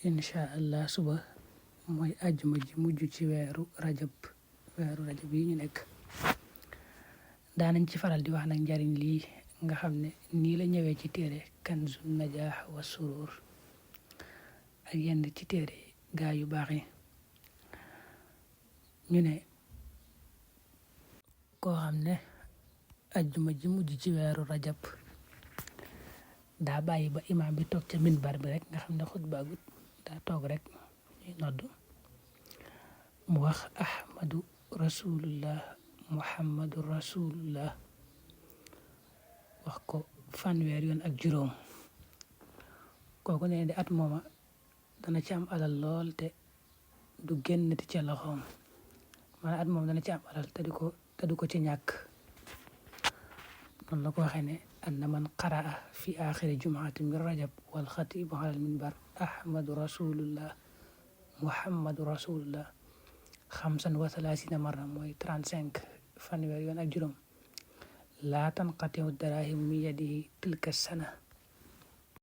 insha allah suba mooy àjjuma ji mujj ci weeru rajab yi ñu nekk. daanañ ci faral di wax nag njariñ lii nga xam ne nii la ñëwee ci téere kanzun najaax wa surur ak yenn ci téere gaa yu baax yi. ñu ne koo xam ne àjjuma ji mujj ci weeru rajab daa bàyyi ba imaam bi toog ca minbar bi rek nga xam ne xutba gut daa toog rek ñuy nodd mu wax ahmadu rasulullah muhammadu rasulullah wax ko fanweer yoon ak juróom, kooku ne di at mooma dana ci am alal lool te du génnati ca loxoom, maanaam at moom dana ci am alal te du ko ci ñàkk. noonu la ko waxee ne anna man qaraa fi axiri jumaati min rajab wal xatibu ala al minbar ahmadu rasulullah muhammadu rasulullah 35 marra mooy 35 fanweer yoon ak juróom laa tanqatiu darahim min yadihi tilka sana